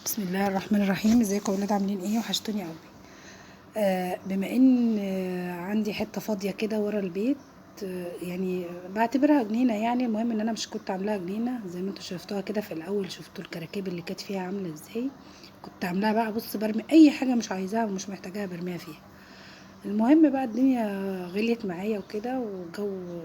بسم الله الرحمن الرحيم. ازيكم يا ولاد، عاملين ايه؟ وحشتوني قوي. بما ان عندي حتة فاضية كده ورا البيت، يعني بعتبرها جنينة. يعني المهم ان انا مش كنت عاملاها جنينة زي ما انتوا شفتوها كده في الاول، شفتوا الكراكيب اللي كانت فيها عامله ازاي. كنت عاملاها بقى، بص، برمي اي حاجة مش عايزاها ومش محتاجاها برميها فيها. المهم بقى الدنيا غليت معايا وكده، والجو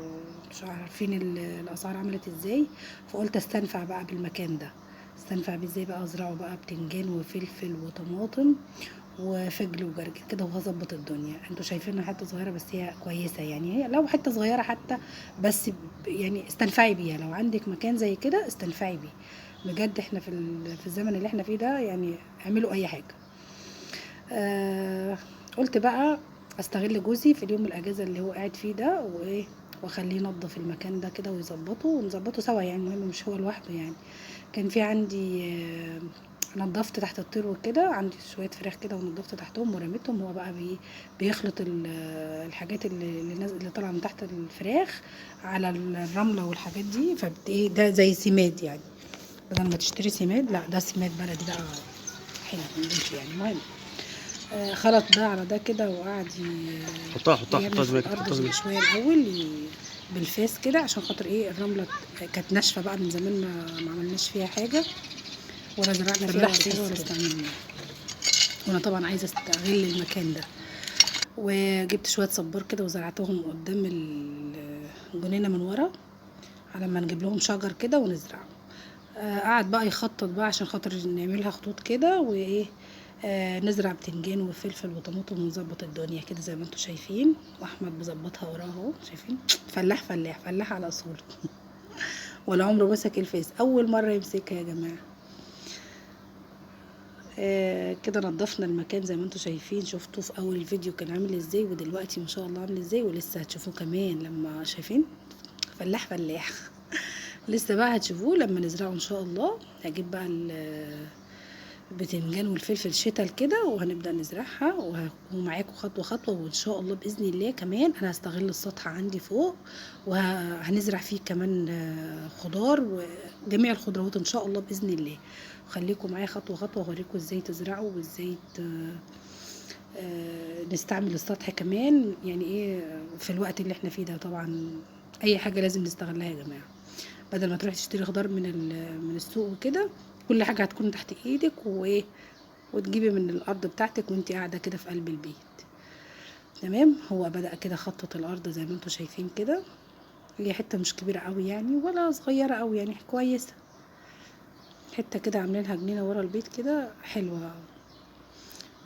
مش عارفين الاسعار عملت ازاي، فقلت استنفع بقى بالمكان ده. استنفع بيه ازاي بقى؟ ازرعه بقى بتنجان وفلفل وطماطم وفجل وجرجير كده، وهظبط الدنيا. انتوا شايفينها حتة صغيرة بس هي كويسة، يعني هي لو حتة صغيرة حتى بس يعني استنفعي بيها. لو عندك مكان زي كده استنفعي بيه بجد. احنا في الزمن اللي احنا فيه ده يعني اعملوا اي حاجة. قلت بقى استغل جوزي في اليوم الاجازة اللي هو قاعد فيه ده، وايه، واخليه ينظف المكان ده كده ويظبطه، ونظبطه سوا. يعني المهم مش هو لوحده. يعني كان في عندي نظفت تحت الطير وكده، عندي شوية فراخ كده ونظفت تحتهم ورميتهم. هو بقى بيخلط الحاجات اللي طالعه من تحت الفراخ على الرملة والحاجات دي، فبت ايه ده زي سماد يعني، بدل ما تشتري سماد، لا ده سماد بلدي بقى حلو نضيف يعني. المهم خلط ده على ده كده وقعد حطها حطها يعمل حطها في زبالة، الارض حطها زبالة. شوية الاول بالفاس كده، عشان خاطر ايه، الرملة كانت ناشفة بقى من زمان، ما عملناش فيها حاجة ولا زرعنا فيها فلاح ولا حاجة سيس ولا كده. استعملناها. وانا طبعا عايزه استغل المكان ده، وجبت شوية صبار كده وزرعتهم قدام الجنينة من ورا، على ما نجيب لهم شجر كده ونزرعه. قعد بقى يخطط بقى عشان خاطر نعملها خطوط كده، وايه، نزرع بتنجان وفلفل وطماطم ونظبط الدنيا كده زي ما انتم شايفين. واحمد بيظبطها وراه اهو، شايفين؟ فلاح فلاح فلاح على اصوله، ولا عمره مسك الفاس، اول مرة يمسكها يا جماعة. كده نظفنا المكان زي ما انتم شايفين، شفتوه في اول الفيديو كان عامل ازاي، ودلوقتي ما شاء الله عامل ازاي، ولسه هتشوفوه كمان لما شايفين فلاح فلاح. لسه بقى هتشوفوه لما نزرعه ان شاء الله. هجيب بقى البتنجان والفلفل شتل كده وهنبدأ نزرعها، وهكون معاكم خطوة خطوة. وان شاء الله بإذن الله كمان انا هستغل السطح عندي فوق، وهنزرع فيه كمان خضار وجميع الخضروات ان شاء الله بإذن الله. خليكم معايا خطوة خطوة، واوريكم ازاي تزرعوا وازاي نستعمل السطح كمان. يعني ايه في الوقت اللي احنا فيه ده، طبعا اي حاجة لازم نستغلها يا جماعة، بدل ما تروحي تشتري خضار من السوق وكده، كل حاجة هتكون تحت ايدك، وايه، وتجيبي من الارض بتاعتك وانت قاعدة كده في قلب البيت. تمام. هو بدأ كده خطط الارض زي ما انتم شايفين كده، هي حتة مش كبيرة قوي يعني ولا صغيرة قوي، يعني كويسة، حتة كده عاملينها جنينة ورا البيت كده، حلوة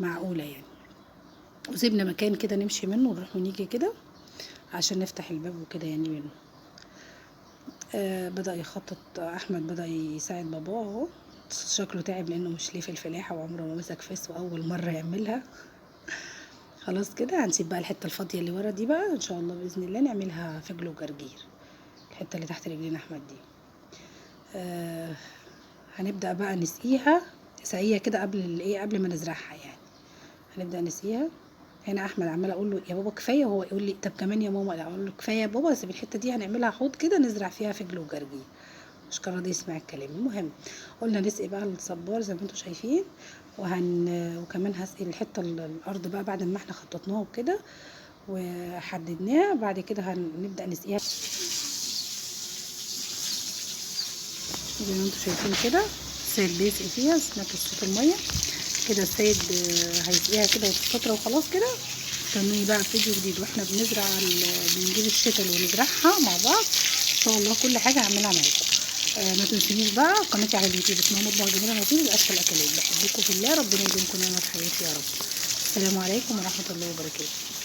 معقولة يعني. وسيبنا مكان كده نمشي منه ونروح ونيجي كده عشان نفتح الباب وكده يعني منه. بدأ يخطط أحمد، بدأ يساعد باباه اهو، شكله تعب لأنه مش ليه في الفلاحة وعمره ما مسك فاس وأول مرة يعملها. خلاص كده هنسيب بقى الحتة الفاضية اللي ورا دي بقى إن شاء الله بإذن الله نعملها فجل وجرجير، الحتة اللي تحت رجلين أحمد دي. هنبدأ بقى نسقيها سقية كده قبل الإيه، قبل ما نزرعها يعني. هنبدأ نسقيها. هنا احمد عمال اقول له يا بابا كفاية، وهو يقول لي طب كمان يا ماما، لا اقول له كفاية يا بابا، بس الحتة دي هنعملها حوض كده نزرع فيها فجل وجرجير، مش كان راضي يسمع الكلام. المهم قلنا نسقي بقى الصبار زي ما انتم شايفين، وكمان هسقي الحتة الارض بقى بعد ما احنا خططناها وكده وحددناها، بعد كده هنبدا نسقيها زي ما انتم شايفين كده. السيد بيسقي فيها، سمعتوا صوت المية كده، السيد هيسقيها كده وتتفترة وخلاص كده. استنوني بقى في فيديو جديد واحنا بنزرع بنجيب الشتل ونزرعها مع بعض ان شاء الله. كل حاجة هعملها معاكم. ما تنسونيش بقى قناتي على اليوتيوب اسمها مطبخ جميلة نصيب لاكل الاكلات. بحبكم في الله، ربنا يديمكم نعمه في حياتي يا رب. السلام عليكم ورحمة الله وبركاته.